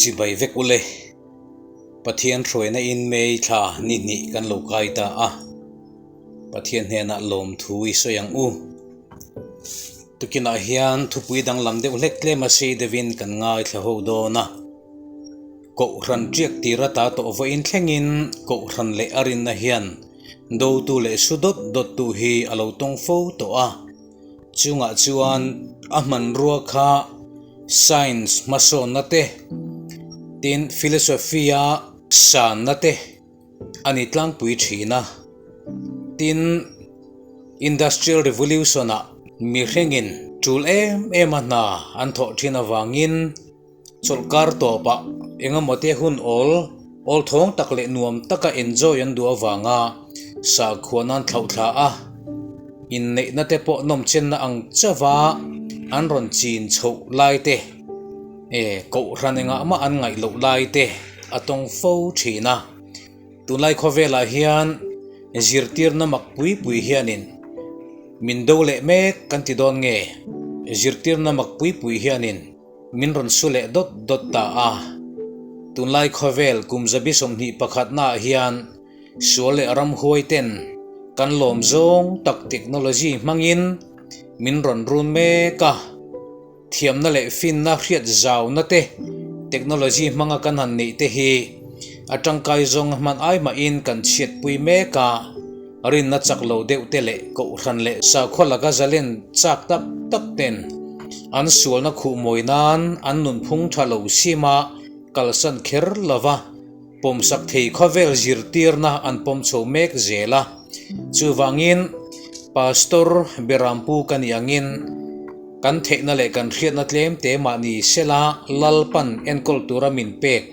Chibai vek ule. Pathian hruaina in May thla ni hnih kan lo kai ta a. Pathian hnenah lawmthu i sawi ang u. Tukinah hian thupui danglam deuh hlek tlem a sei deuhin kan ngaithla ho dawn a. Kohhran tiak tir ata tawh vawiin thlengin Kohhran leh a rinna hian dotu leh su dawt dawttu hi a lo tawng fo tawh a. Chungah chuan a hmanrua kha science hmasawnna te, tin philosophy-a sanna te a ni tlangpui thin a. Tin, Industrial Revolution-ah mihringin tul em em a hna an thawh thin avangin, Chawlhkar tawpah engemaw te hun awl, awl thawng tak leh nuam taka enjoy an duh avanga sakhua nan thlauh thla a, inneihna te pawh nawmchenna ang chauha an rawn chin chhoh lai te, e kohhran engah mah an ngaih loh lai te a tawng fo thin a. Tunlai khawvelah hian zirtirna mak pui pui hianin min do leh mek kan ti dawn nge? Zirtirna mak pui pui hianin. Min rawn su leh dawt dawt ta a. Tunlai khawvel kum zabi 21 naah hian sual leh ramhuai ten kan lawm zawng tak technology hmangin min rawn run mek a. Thiamna leh finna hriat zauna te technology hmanga kan han neih te hi a tangkai zawng a hman ai mahin kan chhiatpui mek a. Rinna chak lo deuh te leh kohhran leh sakhua laka zalen chak tak tak ten an sualna khuh mawi nan an nunphung tha lo sima kalsan kher lova pawmsak thei khawvel zirtirna an pawm chho mek zel a. Chuvangin Pastor Berampu ka nih angin kan theihna leh kan hriatna tlem te mahni sela Lalpan enkawl tura min pek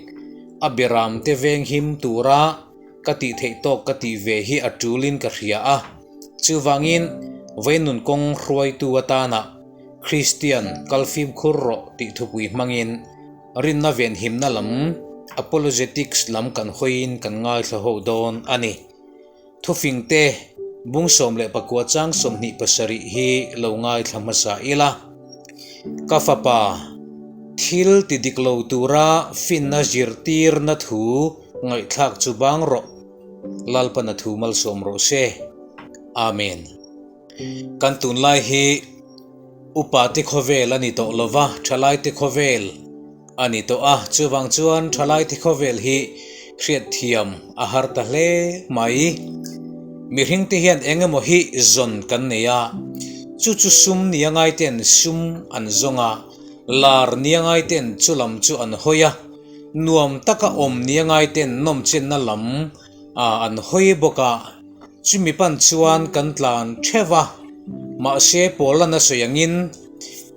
a Beramte venghim tura Ka tih theih tawk ka tih ve hi a tulin ka hria a, chuvangin Vainun kawng hruaitu atana Kristian kal fimkhur rawh tih thupui hmangin rinna venhimna lam, apologetics, lam kan hawiin kan ngaithla ho dawn a ni. Thufingte bung 19 chang 27 hi lo ngaithla hmasa ila. Ka fapa, thil ti dik lo tura finna zirtirna thu Ngaihthlak chu bang rawh. Lalpana thu malsawm rawh se. Amen. Kan tunlai hi upa te khawvel a ni tawh lova, thalai te khawvel a ni tawh a, chuvang chuan thalai te khawvel hi hriatthiam a har ta hle mai. Mihring te hian eng emaw hi zawn kan nei a, chu chu sum nia ngai ten sum an zawng a, lar nia ngai ten chu lam chu an hawi a, Nuam taka awm nia ngaiten nawmchenna lam a an hawi bawk a, chumi pan chuan kan tlan theuh a. Mahse Paula'n a sawi angin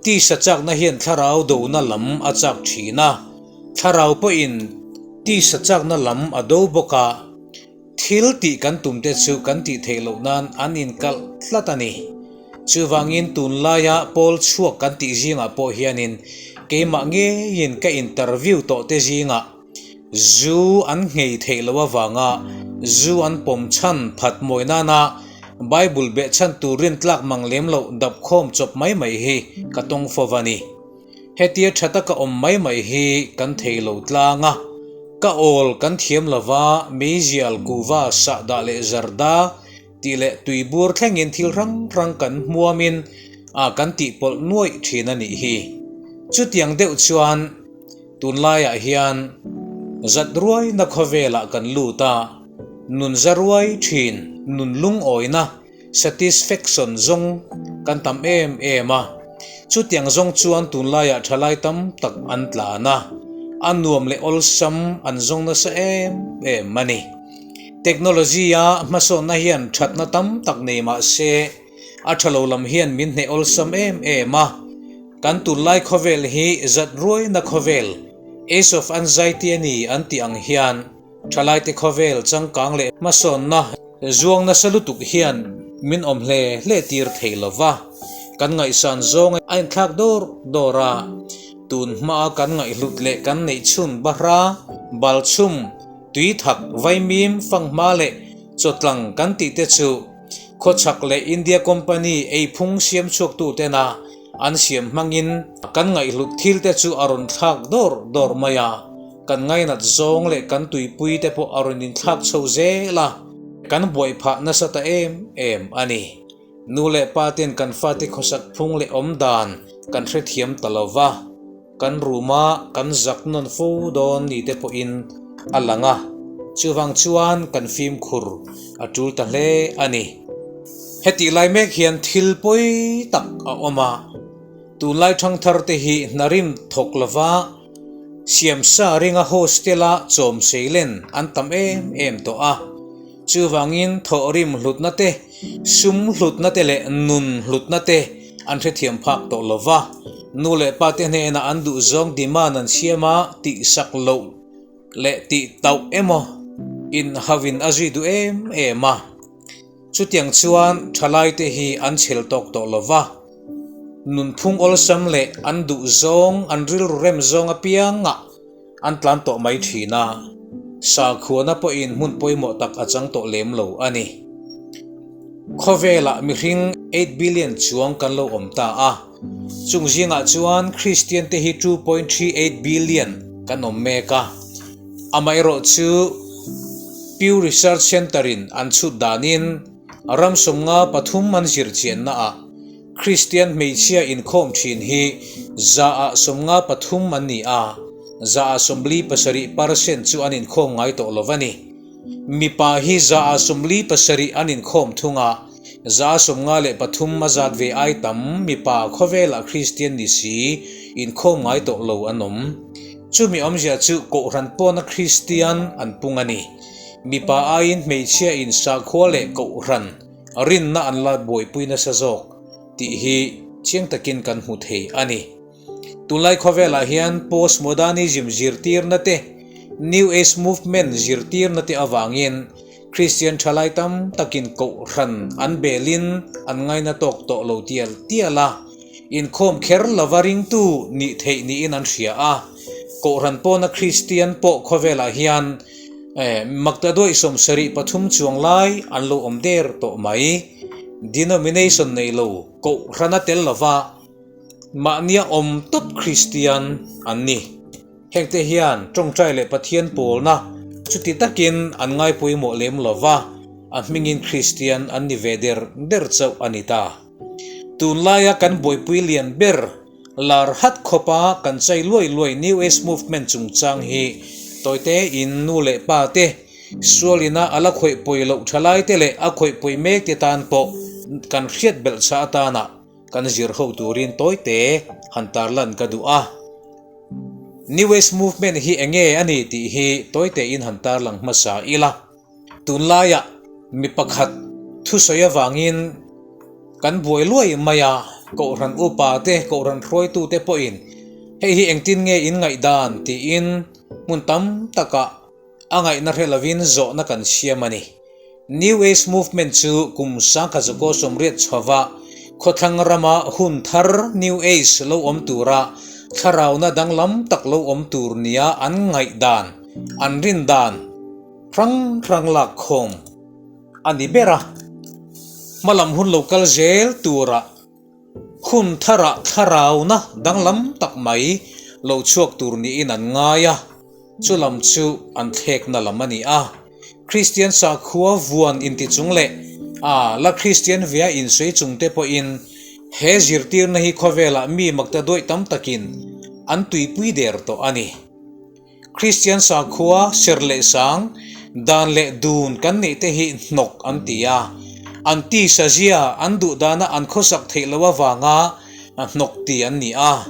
tisa chakna hian thlarau dona lam a chak thin a, thlarau pawhin tisa chakna lam a do bawk a. Thil tih kan tum te chu kan tih theih loh nan an inkalh tlat a ni. Chuvangin tunlaia pawl chhuak kan tih zingah pawh hianin keimah ngeiin ka interview tawh te zingah zu an nghei theih loh avanga zu an pawm chhan phat mawi nana Bible behchhan tur rintlak mang lem loh dapkhawm chawp mai mai hi ka tawng fo va ni. Hetia tha taka awm mai mai hi kan thei lo tlang a, ka awl kan thiam lova meizial kuhva sahdah leh zarda tih leh tuibur thlengin thil hrang hrang kan hmuamin a kan tihpawlh nuaih thin a nih hi. Chutiang deuh chuan tunlaiah hian zat ruaina khawvelah kan lut a, nun za ruai thin, nun lungawina, Satisfaction zawng kan tam em em a, chutiang zawng chuan tunlaiah thalai tam tak an tlan a, a nuam leh awlsam an zawng nasa em em a ni. Technology-a hmasawnna hian thatna tam tak nei mah se, a tha lo lam hian min hneh awlsam em em a. Kan tunlai khawvel hi zat ruaina khawvel, Age of Anxiety a ni an tih ang hian, Thalaite khawvel changkang leh hmasawnna zuang nasa lutuk hian min awm hle hle tir thei lo va, kan ngaihsan zawng a inthlak dawr dawr a, tun hmaa kan ngaihhlut leh kan neih chhun bahra, balchhum, tuithak, vaimim, fanghma leh chawtlang kan tih te chu khawchhak leh India company eiphung siam chhuaktu tena an siam hmangin kan ngaihhlut thil te chu a rawn thlak dawr dawr mai a. Kan ngainat zawng leh kan tuipui te pawh a rawn inthlak chho zel a, kan buai phah nasa ta em em a ni. Nu leh pa ten kan fate khawsak phung leh awm dan kan hrethiam ta lo va, kan room a kan zak nawn fo dawn ni te pawhin a lang a, chuvang chuan kan fimkhur a tul ta hle a ni. Hetih lai mek hian thil pawi tak a awm a, tunlai thangthar te hi hnarim thawk lova siamsa ringa hostel-a chawm seilen an tam em em tawh a, chuvangin thawhrim hlutna te, Sum hlutna te leh nun hlutna te an hrethiam phak tawh lo va, nu leh pa te hnenah an duhzawng demand an siam a, tihsak loh leh tih tauh emaw inhauhin a zui duh em em a. Chutiang chuan thalai te hi an chhel tawk tawh lo va, nunphung awlsam leh an duhzawng an rilru rem zawng apiangah An tlan tawh mai thin a, sakhuana pawhin hmun pawimawh tak a chang tawh lem lo a ni. Khawvelah mihring 8 billion chuang kan lo awm ta a, chung zingah chuan Kristian te hi 2.38 billion kan awm mek a. Amaherawh chu Pew Research Center in an chhut danin ram 53 an zirchianna ah Kristian hmeichhia inkhawm thin hi 53% an ni a, 47% percent chu an inkhawm ngai tawh lo a ni. Mipa hi 47% an inkhawm thung a, 53% a zat ve ai tam mipa khawvelah Kristian ni si inkhawm ngai tawh lo an awm. Chumi awmzia chu Kohhran pawna Kristian an pung a ni. Mipa aiin hmeichhia in sakhua leh Kohhran Rinna an la buaipui nasa zawk tih hi chiang takin kan hmu thei a ni. Tunlai khawvelah hian Postmodernism zirtirna te, New Age Movement zirtirna te avangin Kristian thalai tam takin kohhran an belin an ngaina tawk tawh lo tial tial a, inkhawm kher lova ringtu nih theih niin an hria a. Kohhran pawna Kristian pawh khawvelah hian Maktaduai 73 chuang lai an lo awm der tawh mai. Denomination nei lo kohhran a tel lova mahnia awm tawp Kristian an ni. Hengte hian tawngtai leh Pathian pawlna chuti takin an ngai pawimawh lem lova, a hmingin Kristian an ni ve der der chauh a ni ta. Tunlaia kan buaipui lian ber Lar hat khawpa kan chai luai luai New Age Movement chungchang hi tawite in nu leh pa te, sualina a la khawih pawi loh thalai te leh a khawih pawi mek te tan pawh kan hriat belh chah atana kan zir ho turin tawite han tarlan ka duh a. New Age Movement hi enge a ni tih hi tawite in han tarlang hmasa ila. Tunlaiah mi pakhat thusawi avangin kan buai luai mai a, Kohhran upa te, Kohhran hruaitute pawhin hei hi engtin nge in ngaihdan tiin hmun tam takah a ngaihna hre lovin zawhna kan siam a ni. New Age Movement chu kum 1980 chhova khawthlang rama hun thar New Age lo awm tura thlarauna danglam tak lo awm tur nia an ngaihdan, an rindan, Hrang hrang lak khawm a ni ber a, hmalam hun lo kal zel turah hun tharah thlarauna danglam tak mai lo chhuak tur niin an ngai a, chu lam chu an thlekna lam a ni a. Kristian sakhua vuan inti chung leh a la Kristian via insawi chung te pawhin he zirtirna hi khawvelah mi makta duaih tam takin an tuipui der tawh a ni. Kristian sakhua, ser leh sang, dan leh dun kan neih te hi hnawk an ti a. An tisa zia, an duh dana an khawsak theih loh avanga hnawk ti an ni a.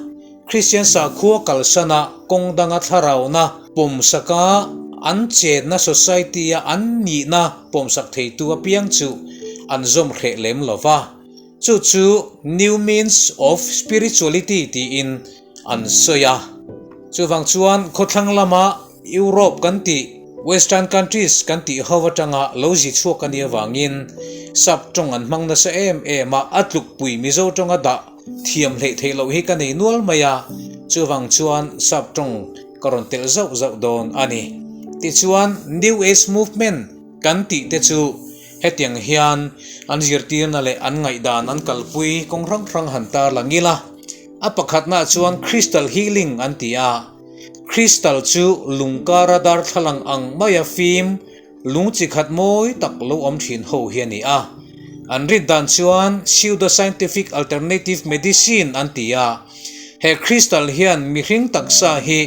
Kristian sakhua kalsana kawng danga thlarauna pawmsaka an chenna society-a an nihna pawmsak theitu apiang chu an zawm hreh lem lo va. Chu chu New Means of Spirituality tiin an sawi a. Chuvang chuan khawthlang lama Europe kan tih, Western countries kan tih ho atanga lo zi chhuak a nih avangin sap tawng an hmang nasa em em a, a tlukpui Mizo tawnga dah thiam hleih theih loh hi ka nei nual mai a, chuvang chuan sap tawng ka rawn telh zauh zauh dawn a ni. Tichuan New Age Movement kan tih te chu Hetiang hian an zirtirna leh an ngaihdan an kalpui kawng hrang hrang han tar lang ila. A pakhatnaah chuan Crystal Healing an ti a. Crystal chu lung kara darthlalang ang maia fim lung chi khat mawi tak lo awm thin ho hi a ni a. An rin dan chuan pseudo-scientific alternative medicine an ti a. He crystal hian mihring taksa hi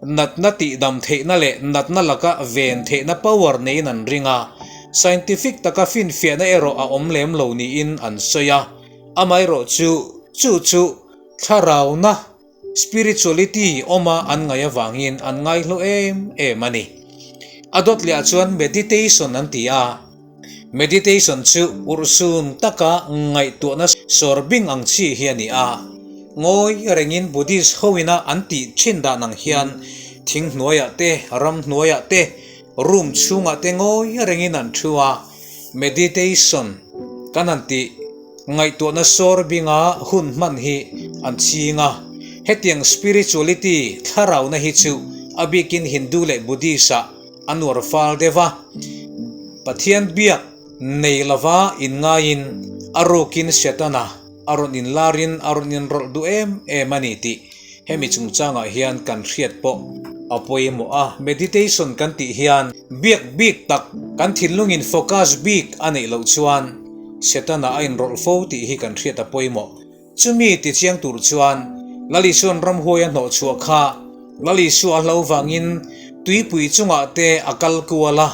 natna tihdam theihna leh natna laka ven theihna power neiin an ring a. Scientific taka finfiahna erawh a awm lem lo niin an sawi a. Amaherawhchu chu chu thlarauna Spirituality awma an ngaih avangin an ngaihlu em em a ni. A dawt lehah chuan meditation an ti a. Meditation chu urhsun taka ngaihtuahna sawr bing ang chi hi a ni a. Ngawi rengin Buddhist hoina an tih thin dan ang hian thing hnuaiah te, ram hnuaiah te, room chhungah te ngawi rengin an thu a. Meditation kan han tih ngaihtuahna sawr binga hun hman hi an ching a. Hetiang spirituality thlarauna hi chu a bikin Hindu leh Buddhist-ah a nuar fal deuh a. Pathian biak nei lova inngaiin a rukin Setana a rawn inlarin a rawn inrawlh duh em em a ni tih Hemi chungchangah hian kan hriat pawh a pawimawh a, meditation kan tih hian biak bik tak kan thinlungin focus bik a neih loh chuan Setana a inrawlh fo tih hi kan hriat a pawimawh. Chumi tichiang tur chuan Lal Isua'n ramhuai a hnawh chhuah kha Lal Isua a hlo vangin tuipui chungah te a kal kual a,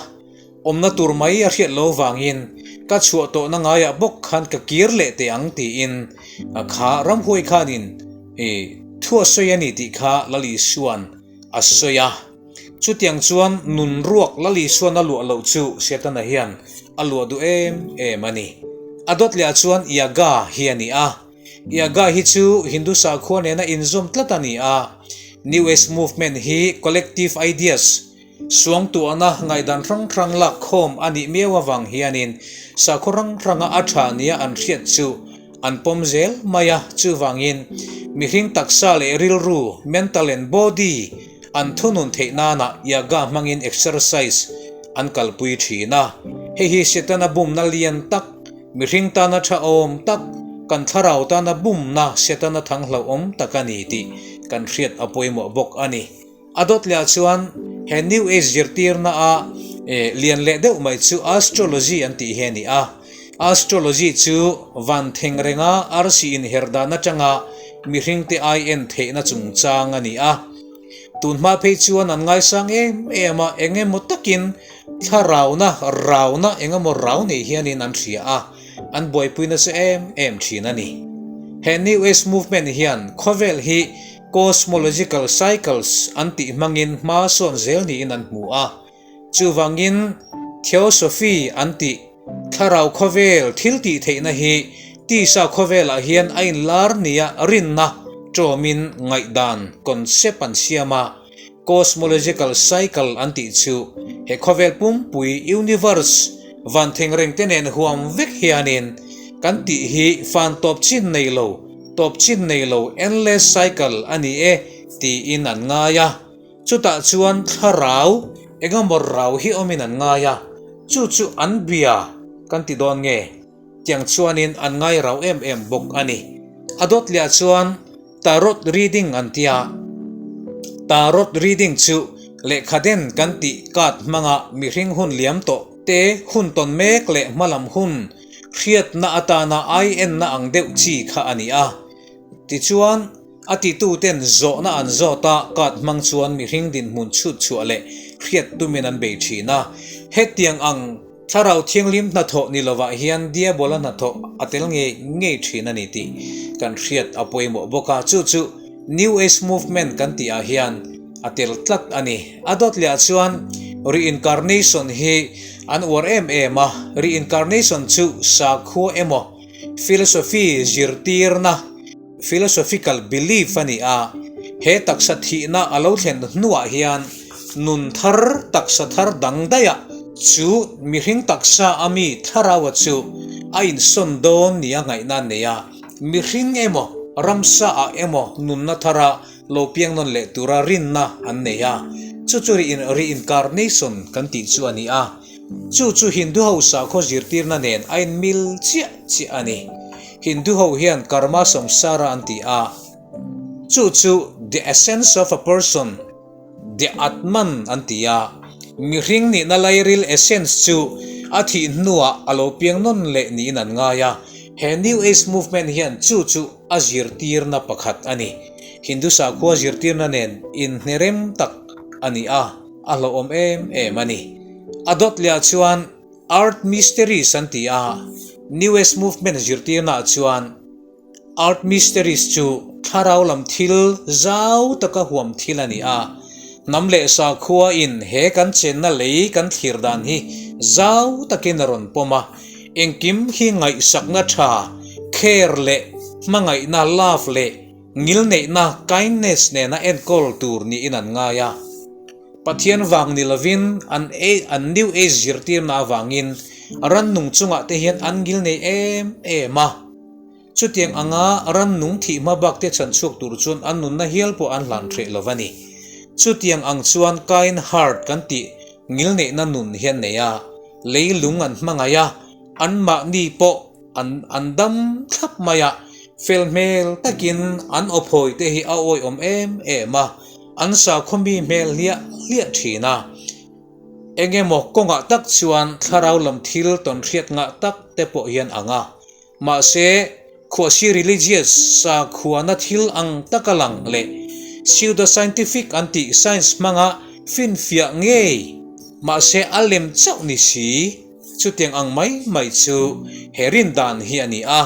Awmna tur mai a hriat lo vangin ka chhuah tawhna ngaiah bawk khan ka kir leh teh ang tiin kha ramhuai khanin i thu a sawi a ni tih kha Lal Isua'n a sawi a. Chutiang chuan nun ruak Lal Isua'n a luah loh chu Setana hian a luah duh em em a ni. A dawt lehah chuan Yaga hi a ni a. Yaga hi chu Hindu sakhua nena inzawm tlat a ni a. New Age Movement hi collective ideas, Suangtuahna ngaihdan hrang hrang lak khawm a nih miau avang hianin sakhaw hrang hranga a tha nia an hriat chu an pawm zel mai a, chuvangin mihring taksa leh rilru, mental and body, an thunun theih nana yoga hmangin exercise an kalpui thin a. Hei hi Setana bumna lian tak, mihring tana tha awm tak, kan thlarau tana bumna Setana thang hlauhawm tak a ni tih kan hriat a pawimawh bawk a ni. A dawt leh ah chuan he New Age zirtirna a lian leh deuh mai chu Astrology an tih hi a ni a. Astrology chu van theng renga arsi inher dan atanga mihringte ai en theihna chungchang a ni a. Tunhma phei chuan an ngaisang em em a, eng emaw takin thlarauna, rauna eng emaw rau nei hianin an hria a, an buaipui nasa em em thin a ni. He New Age movement hian khawvel hi Cosmological cycles an tih hmangin hma sawn zel niin an hmu a. Chuvangin Theosophy an tih thlarau khawvel thil tih theihna hi tisa khawvelah hian a inlar nia rinna tawmin ngaihdan concept an siam a. Cosmological cycle an tih chu he khawvel pumpui, universe, van thengreng te nen huam vek hianin kan tih hi fan tawp chin nei lo, tawp chin nei lo, endless cycle, a ni e tiin an ngai a. Chutah chuan thlarau engemaw rau hi awmin an ngai a, chu chu an bia kan ti dawn nge? Tiang chuanin an ngai rau em em bawk a ni. A dawt lehah chuan Tarot reading an ti a, Tarot reading chu lehkha den kan tih card hmanga mihring hun liam tawh te, hun tawn mek leh hmalam hun hriatna atana ai enna ang deuh chi kha a ni a. Tichuan, a tituten zawhna an zawt a, card hmang chuan mihring dinhmun chhut chhuah leh hriat tumin an bei thin a. Hetiang ang Thlarau Thianghlim hnathawh ni lovah hian Diabola hnathawh a tel ngei ngei thin a ni tih kan hriat a pawimawh bawk a, chu chu New Age Movement kan tih ah hian a tel tlat a ni. A dawt leh ah chuan Reincarnation hi an uar em em a, Reincarnation chu sakhua emaw philosophy zirtirna, Philosophical belief a ni a, he taksa thihna a lo thlen hnuah hian nun thar, taksa thar dang daih ah chu mihring taksa a mi thlaraua chu a insawn dawn nia ngaihna a nei a, mihring emaw ramsa ah emaw nunna thara lo piang nawn leh tura rinna an nei a, chu chu reincarnation kan tih chu a ni a. Chu chu Hindu ho sakhaw zirtirna nen a inmil chiah chiah a ni. Hindu ho hian karma samsara an ti a, chu chu the essence of a person, The Atman an ti a, mihring nihna lairil essence chu a thih hnuah a lo piang nawn leh niin an ngai a, he New Age movement hian chu chu a zirtirna pakhat a ni. Hindu sakhua zirtirna nen inhnerem tak a ni a, a hlauhawm em em a ni. A dawt lehah chuan Earth Mysteries an ti a, New Age movement zirtirnaah chuan, Art Mysteries chu thlarau lam thil zau taka huam thil a ni a, hnam leh sakhua in he kan chenna lei kan thlir dan hi zau takin a rawn pawm a, engkim hi ngaihsakna tha, care, leh hmangaihna, love, leh ngilneihna, kindness, nena enkawl tur niin an ngai a. Pathian vang ni lovin an an New Age zirtirna avangin rannung chungah te hian an ngilnei em em a. Chutiang anga rannung thih hma bak te chhan chhuak tur chuan an nunna hial pawh an hlan hreh lo a ni. Chutiang ang chuan kind heart kan tih ngilneihna nun hi an nei a, leilung an hmangaih a, anmahni pawh an an dam thlap mai a, fel hmel takin an awphawi te hi a awihawm em em a, an sakhaw mi hmel hliah hliah thin a. Eng emaw kawngah tak chuan thlarau lam thil tawnhriat ngah tak te pawh hian ang a. Mahse, khuahsi religious sakhuana thil ang taka lang leh pseudoscientific an tih science hmanga finfiah ngei mahse a lem chauh ni si, chutiang ang mai mai chu he rin dan hi a ni a,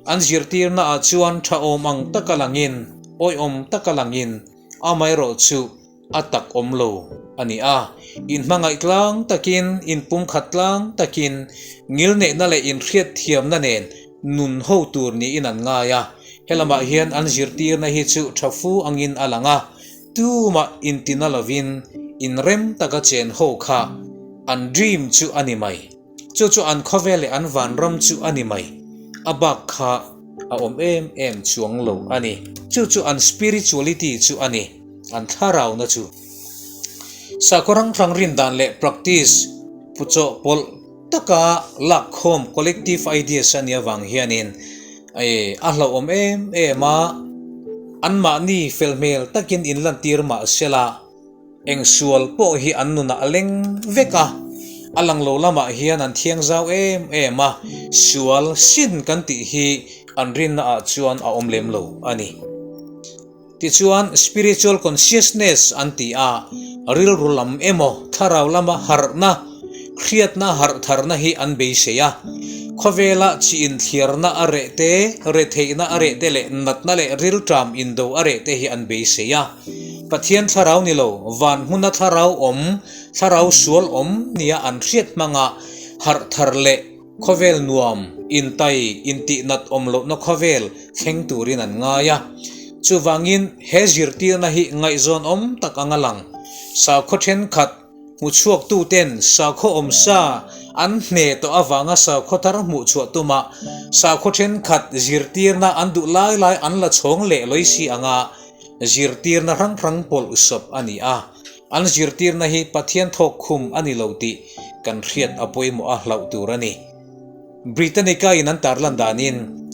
an zirtirna ah chuan tha awm ang taka langin, awihawm taka langin amaherawhchu A tak awm lo a ni a, inhmangaih tlang takin, inpumkhat tlang takin, ngilneihna leh inhriatthiamna nen nun ho tur niin an ngai a. Helamah hian an zirtirna hi chu tha fu angin a lang a, tumah intina lovin inrem taka chen ho kha an dream chu a ni mai. Chu chu an khawvel leh an vanram chu a ni mai. A bak kha a awm em em chuang lo a ni. Chu chu an spirituality chu a ni, an thlarauna chu. Sakhaw ranghrang rin dan leh practice puchawh pawlh taka lakkhawm collective ideas a nih avang hianin a hlauhawm em em a, anmahni fel hmel takin inlantir mah sela, Eng sual pawh hi an nunah a leng vek a, a lang lo lamah hian an thiang zau em em a, sual sin kan tih hi an rinna ah chuan a awm lem lo a ni. Tichuan spiritual consciousness an ti a, rilru lam emaw thlarau lama harhna, hriatna harh tharna hi an beisei a. Khawvela chi inthliarna a reh te, retheihna a reh te leh natna leh rilṭam indo a reh te hi an beisei a. Pathian thlarau ni lo, van hmuna thlarau awm, thlarau sual awm nia an hriat hmanga harh thar leh khawvel nuam, intai, intihnat awm lohna khawvel thleng turin an ngai a. Chuvangin he zirtirna hi ngaihzawn awm tak anga lang. Sakhaw thenkhat hmuchhuaktuten sakhaw awmsa an hne tawh avanga sakhaw thar hmuhchhuah tuma sakhaw thenkhat zirtirna an duh lai lai an la chhawng leh lawi si anga Zirtirna hrang hrang pawlh sawp a ni a, an zirtirna hi Pathian thawk khum a ni lo tih kan hriat a pawimawh a hlauh tur a ni. Britannica in an tarlan danin,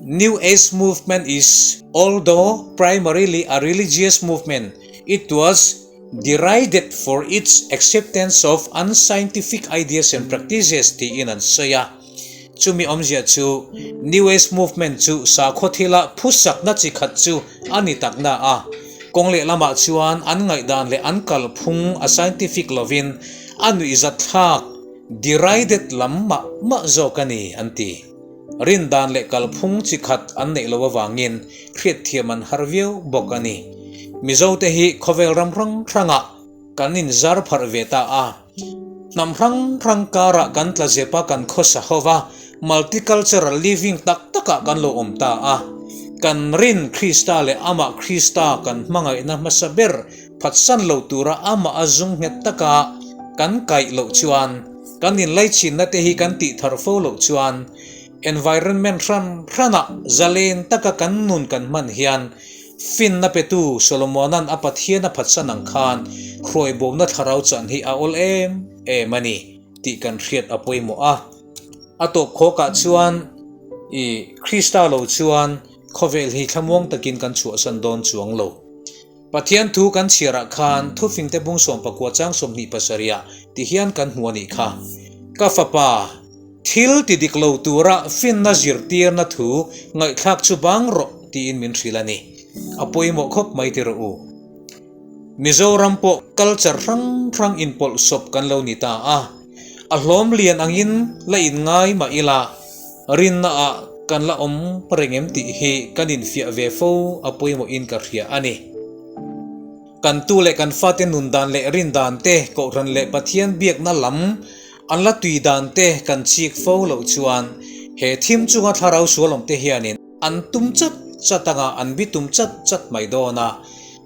New Age movement is although primarily a religious movement, it was derided for its acceptance of unscientific ideas and practices tiin an sawi a. Chumi awmzia chu New Age movement chu sakhaw thila phusakna chi khat chu a ni tak na a, kawng lehlamah chuan an ngaihdan leh an kalphung a scientific lovin a nuihzatthlak, derided, lam mah mah zawk a ni an ti. Rindan leh kalphung chi khat an neih loh avangin hriatthiam an har viau bawk a ni. Mizote hi khawvel ram hrang hrangah kan inzar pharh ve ta a. Hnam hrang hrang karah kan tla zep a, kan khawsa ho va, multicultural living tak takah kan lo awm ta a. Kan rin Krista leh amah Krista kan hmangaihna hmasa ber phatsan lo tura amah a zung nghet taka kan kaih loh chuan, kan inlaichinna te hi kan tih thar fo loh chuan, environment hran hranah zalen taka kan nun kan hman hian Finna petu Solomona'n a Pathian a phatsan ang khan hruaibawmna thlarau chan hi a awl em em a ni tih kan hriat a pawimawh a. A tawp khawkah chuan i Krista lo chuan khawvel hi thlamuang takin kan chhuahsan dawn chuang lo. Pathian thu kan chhiarah khan thufingte bung 19 chang 27 ah ti hian kan hmu a nih kha. Ka fapa, thil ti dik lo tura finna zirtirna thu ngaihthlak chu bang rawh tiin min hrilh a ni. A pawimawh khawp mai ti rawh u. Mizoram pawh culture hrang hrang inpawlh sawp kan lo ni ta a, a hlawm lian angin la inngai mah ila rinna ah kan la awm reng em tih hi kan infiah ve fo a pawimawhin ka hria a ni. Kan tu leh kan fate nun dan leh rin dan te, Kohhran leh Pathian biakna lam an la tui dan te kan chik fo loh chuan he thim chunga thlarau sual awm te hianin an tum chat chat anga an bitum chat chat mai dawn a.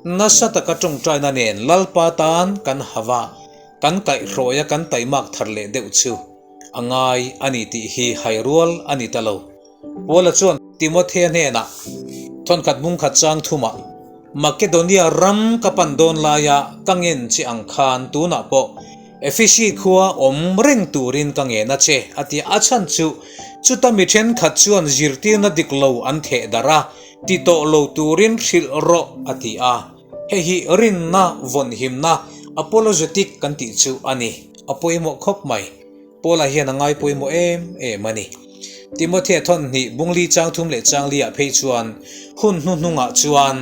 Nasa taka tawngtaina nen Lalpa tan kan hava, kan kaihhrawia kan taimak thar leh deuh chu a ngai a ni tih hi hai rual a ni ta lo. Paula chuan Timothea hnenah, Thawnkhat bungkhat chang thumah, Makedonia ram ka pan dawn laia ka ngen che ang khan tunah pawh Efesi khua awm reng turin ka ngen a che, a ti a. A chhan chu chuta mi thenkhat chuan zirtirna dik lo an theh darh a, Ti tawh lo turin hrilh rawh, a ti a. Hei hi rinna vawnhimna, apologetic, kan tih chu a ni. A pawimawh khawp mai. Paula hian a ngai pawimawh em em a ni. Timothea thawnhnih bungli chang thum leh chang liah phei chuan hun hnuhnungah chuan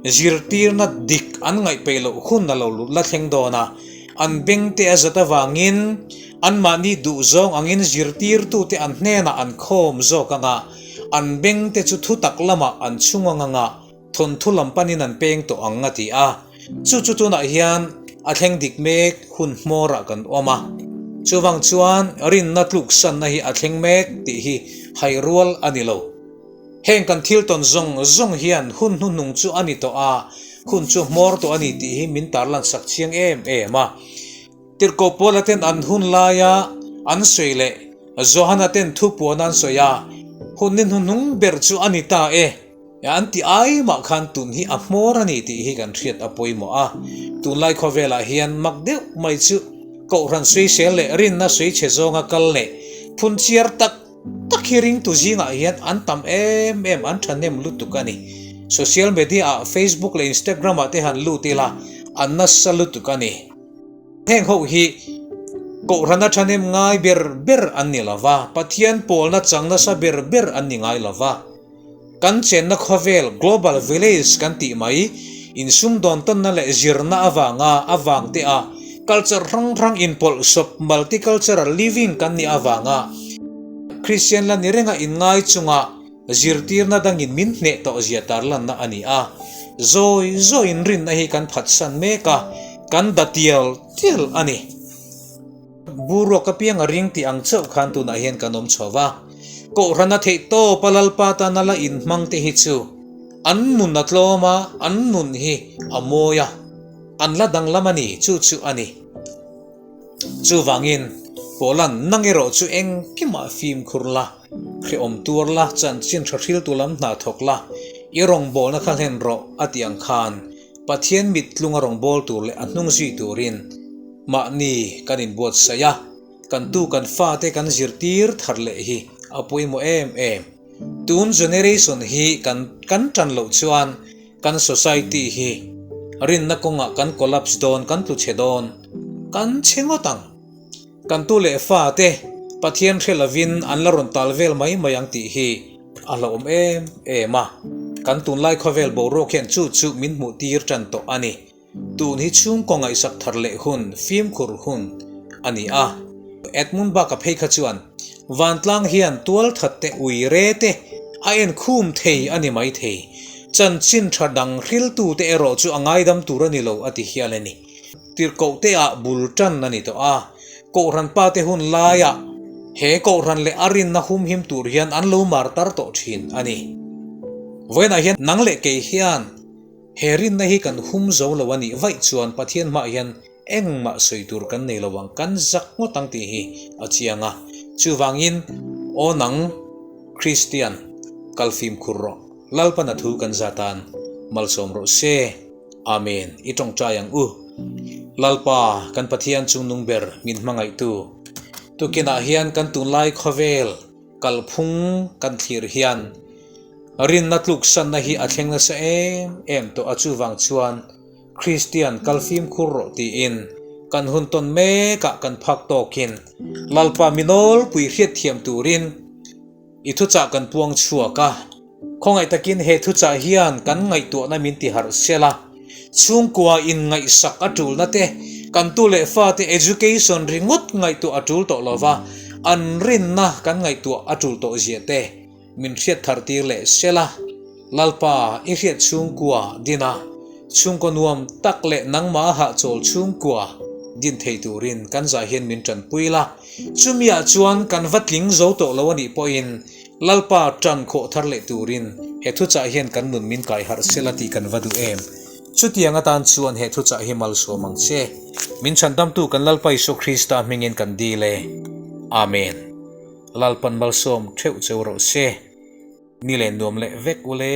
zirtirna dik an ngaihpeih loh hun a lo la thleng dawn a, an bengte a zat avangin anmahni duhzawng angin zirtirtute an hnenah an khawm zawk ang a, An bengte chu thutak lamah an chhung ang anga thawnthu lam panin an peng tawh ang a ti a. Chu chu tunah hian a thleng dik mek hun hmawrah kan awm a. Chuvang chuan rinna tluksanna hi a thleng mek tih hi hai rual a ni lo. Heng kan thil tawn zawng zawng hian hun hnuhnung chu a ni tawh a, hun chu hmawr tawh a ni tih hi min tarlan sak chiang em em a. Tirhkoh Paula ten an hun laia an sawi leh Johana ten thu puan an sawi a, hun ni hnuhnung ber chu a ni ta e, an ti ai mah khan tun hi a hmawr a ni tih hi kan hriat a pawimawh a. Tunlai khawvelah hian mak deuh mai chu Kohhran sawisel leh rinna sawichhe zawnga kal leh phunchiar tak tak hi ringtu zingah hian an tam em em, an thahnem lutuk a ni. Social media ah Facebook leh Instagram ah te han lut ila an nasa lutuk a ni. Heng ho hi Kohhrana thahnem ngai ber ber an ni lo va, Pathian pawlna chang nasa ber ber an ni ngai lo va. Kan chenna khawvel, global village kan tih mai, insumdawn tawnna leh zirna avanga a vang te a culture hrang hrang inpawlh sawp multicultural living kan nih avanga Kristian la ni renga inngai chunga Zirtirna dangin min hneh tawh zia tarlanna a ni a, zawi zawiin rinna hi kan phatsan mek a, kan da tial tial a ni. Boruak apiang a ring tih ang chauh khan tunah hian kan awm chho va, Kohhrana theih tawpa Lalpa tana la inhmang te hi chu an nun a tlawm a, an nun hi a mawi a, an la danglam a ni, chu chu a ni. Chuvangin, Paula'n nang erawh chu engkimah fimkhur la, hrehawm tuar la, chanchin tha hriltu lam hna thawk la, i rawngbawlna kha hlen rawh a tih ang khan Pathian mit tlunga rawngbâwl tur leh a hnung zui turin mahni kan inbuatsaih a, kan tu kan fate kan zirtir thar leh hi a pawimawh em em. Tun generation hi kan kan tan loh chuan Kan society hi rinna kawngah kan collapse dawn, kan tlu chhe dawn, kan chhe ngawt ang. Kan tu leh fa te Pathian hre lovin an la rawn tal vel mai mai ang tih hi a hlauhawm em em a. Kan tunlai khawvel boruak hian chu chu min hmuh tir tan tawh a ni. Tun hi chhungkaw ngaihsak thar leh hun, fimkhur hun a ni a. Edmund Burke-a phei kha chuan vantlang hian tualthat te, ui re te a en khum thei a ni mai thei. Chanchin tha dang hriltute erawh chu a ngaidam tur a ni lo a ti hial a ni. Tirhkoh te ah bul tan a ni tawh a, Kohhran pa te hun laiah he Kohhran leh a rinna humhim tur hian an lo mar tar tawh thin a ni. Vawiinah hian nang leh kei hian He rinna hi kan hum zo lo a nih vaih chuan Pathian hmaah hian engmah sawi tur kan nei lo ang, kan zak ngawt ang tih hi a chiang a. Chuvangin, aw nang Kristian, kal fimkhur rawh. Lalpan a thu kan zat an malsawm rawh se. Amen. I tawngtai ang u. Lalpa, kan Pathian chungnung ber min hmangaihtu, tukinah hian kan tunlai khawvel, Kalphung kan thlir hian rinna tluksanna hi a thleng nasa em em tawh a, chuvang chuan Kristian kal fimkhur rawh tiin kan hun tawn mekah kan phak tawkin Lalpa mi nawlpui hriatthiam turin i thuchah kan puang chhuak a. Khawngaih takin he thuchah hian kan ngaihtuahna min ti harh sel a, chhungkua in ngaihsak a tulna te, kan tu leh fate education ringawt ngaihtuah a tul tawh lova, an rinna kan ngaihtuah a tul tawh zia te min hriat thar tir leh sel a. Lalpa, i hriat chhungkua din a, chhungkaw nuam tak leh nangmah a hahchawl chhungkua din thei turin kan zah hian min tanpui la. Chumiah chuan kan va tling zo tawh lo a nih pawhin Lalpa tan khawh thar leh turin he thuchah hian kan nun min kai harh sela tih kan va duh em? Chutiang atan chuan he thuchah hi malsawm ang che. Min chhandamtu kan Lalpa Isua Krista hmingin kan dil e. Amen. Lalpan malsawm theuh cheu rawh se. Ni leh nuam leh vek ule.